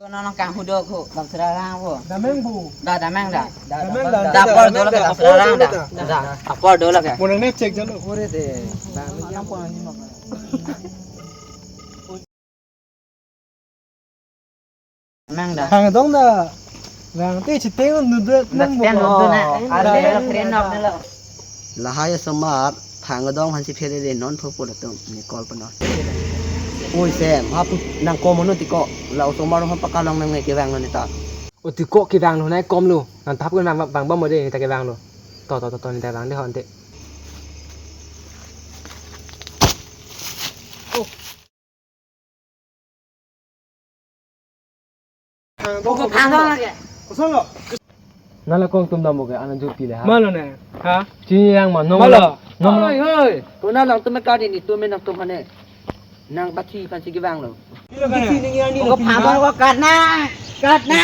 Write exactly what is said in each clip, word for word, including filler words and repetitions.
Kono nang kang hudok ho, bang serarang ho. Dameng bu. Da, dameng da. Da, dameng da. Da, apor dolo ke, bang serarang da. Da, apor dolo ke. Mo nang ne check jalo. Ore de. Bang, ini apa ini mak? Dameng da. Hang dong da. Bang, te chiteng nudut nang bu. Stand nudut na. Ada keren nok dolo. Lahai asomar, phang adong aphansi phere re non pho pura tum, ne call pano. Oi Sem, hapu nang komono tiko, la osomar ho pakalong nang ne kevang lo neta. O tiko kevang lo nai kom lo, nang thap ko nang bang bang mo de neta kevang lo. To, to, to, to, neta vang de hon te. Nang la kong tum dam ke, ana jur pile ha. Malo ne? Ha? Chini yang ma, nong Malo? Nong Hoi, hoi. Kona lang tum kari ni tum nang tum hane. Nang bathi aphansi kevang lo. Kilo ka ne? Ko phang ko kat na. Kat na.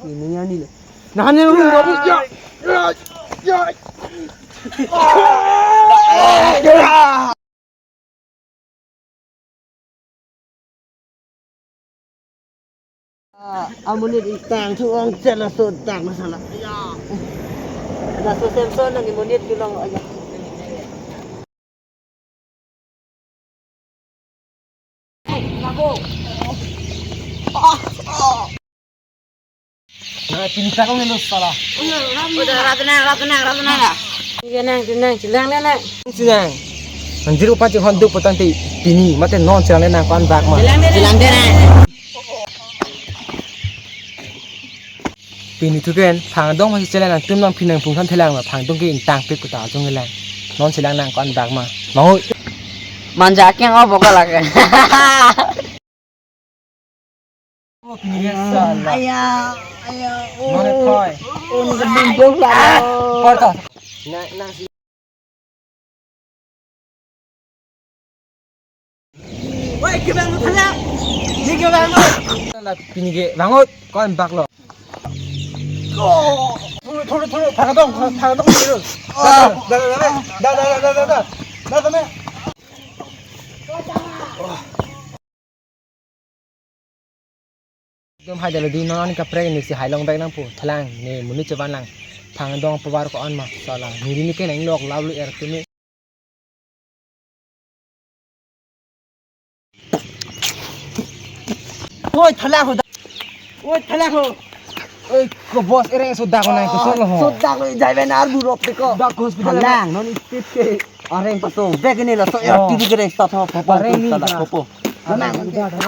Ini yang ni lo. Nah, ini lo, bagus ya. Ya, ya. Ah, amonit ingtang thu ong chela so tang masala. Ya. Laso Samson nang amonit kelong aya. Na, pini ta kong nelo sala. Udah, rap tenang, rap tenang, rap tenang ya. Iya, nang, tenang, chelang, nang, nang. Chelang. Anjir upa cik honduk potang ti pini, mate non chelang nang ko-an bak ma. Chelang, chelang, chelang. Pini thu pen, phang adong aphansi chelang nang tum nang phinang pung than thelang ma, phang adong ke ingtang pik kuta jong lang. Non chelang nang ko-an bak ma. Mau. Manja keng o boka lake. Oh, pini sala. Aya, aya, oh. Mana thoi? Oh, ni gending dong lah. Por to. Na, na si. Woi, kevang lo thala. Ni kevang lo. Na pini ke bangot ko-an bak lo. Oh, thoro, thoro, thoro, phang adong, phang adong ni lo. Da, da, da. Ekdom hai dalo di non kaprek ni si hai long bek nang pu thelang ne monit chevan lang phang adong pavar ko-an ma sala ni rini ke nang lok lau lu er tumi. Oi thala ho da. Oi thala ho. Oi ko boss ereng so dak nang ko solo ho. So dak lo jai ben ar burok te ko. Dak hospital. Lang non ipit ke. Areng paso, bag ini lo, so ya, oh. Tiri gede, stop, stop, stop, areng ni stop, da. Stop, stop. Areng ni da, da.